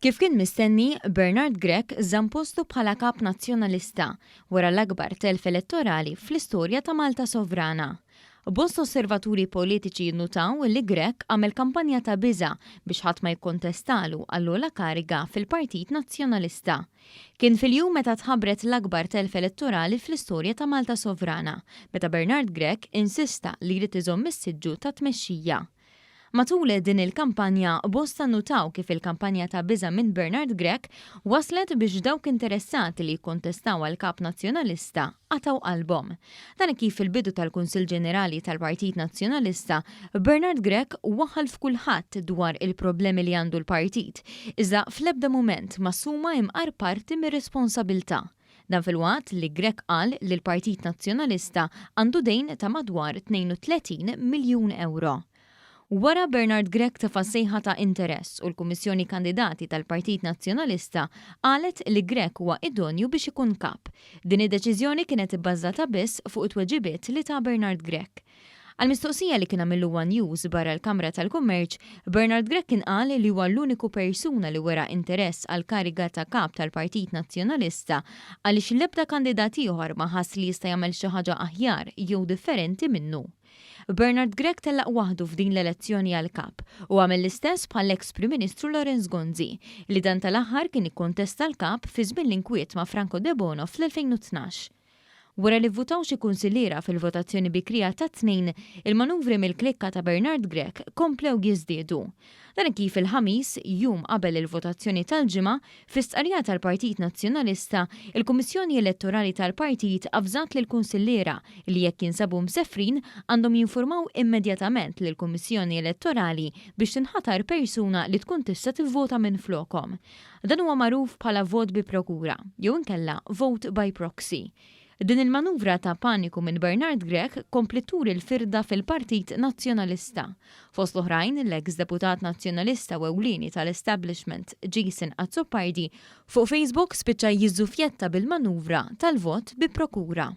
Kif kien mistenni, Bernard Grech żamm postu bħala Kap Nazzjonalista wara l-akbar telf elettorali fl-istorja ta' Malta sovrana. Bosta osservaturi politiċi jinnutaw li Grech għamel kampanja ta' biża' biex ħadd ma jikkontestalu għall-ogħla kariga fil-Partit Nazzjonalista. Kien fil-jum meta tħabbret l-akbar telf elettorali fl-istorja ta' Malta sovrana, meta Bernard Grech insista li jrid iżomm is-siġġu tat-tmexxija. Matul din il-kampanja, bosta nnutaw kif il-kampanja ta' biża' minn Bernard Grech wasslet biex dawk interessati li jikkontestaw għal Kap Nazzjonalista qatgħu qalbhom. Dan hekk kif fil-bidu tal-Kunsill Ġenerali tal-Partit Nazzjonalista, Bernard Grech waħħal f'kulħadd dwar il-problemi li għandu l-partit, iżda fl-ebda mument m'assuma imqar parti mir-responsabilità. Dan filwaqt li Grech qal li l-Partit Nazzjonalista għandu dejn ta' madwar 32 miljun ewro. Wara Bernard Grech tefa' sejħa ta' interess u l-Kummissjoni Kandidati tal-Partit Nazzjonalista qalet li Grech huwa idonju biex ikun Kap. Din id-deċiżjoni kienet ibbażata biss fuq it-tweġibiet li ta Bernard Grech. Għal mistoqsija li kien għamillu one News barra l-Kamra tal-Kummerċ, Bernard Grech kien qal li huwa l-uniku persuna li wera interess għall-kariga ta' Kap tal-Partit Nazzjonalista għaliex l-ebda kandidat ieħor ma ħass li jista' jagħmel xi ħaġa aħjar jew differenti minnu. Bernard Grech tellaq waħdu f'din l-elezzjoni għal Kap u għamel l-istess bħall-eks Prim Ministru Lawrence Gonzi li dan tal-aħħar kien ikkontesta l-Kap fi żmien l-inkwiet ma' Franco Debono fl-2012. Wara li vvutaw xi kunsilliera fil-votazzjoni bikrija tat-Tnejn, il-manuvri mill-klikka ta' Bernard Grech komplew jiżdiedu. Dan hekk kif il-Ħamis, jum qabel il-votazzjoni tal-Ġimgħa, fi stqarrija tal-Partit Nazzjonalista, il-Kummissjoni Elettorali tal-Partit avżat lill-kunsilliera li jekk jinsabu msefrin għandhom jinfurmaw immedjatament lill-Kummissjoni Elettorali biex tinħatar persuna li tkun tista' tivvota minflokhom. Dan huwa magħruf bħala vot bi prokura, jew inkella vote by proxy. Din il-manuvra ta' paniku minn Bernard Grech kompliet turi l-firda fil-Partit Nazzjonalista. Fost l-oħrajn, l-eks deputat Nazzjonalista u ewlieni tal-establishment Jason Azzopardi fuq Facebook spiċċa jiżżufjetta bil-manuvra tal-vot bi prokura.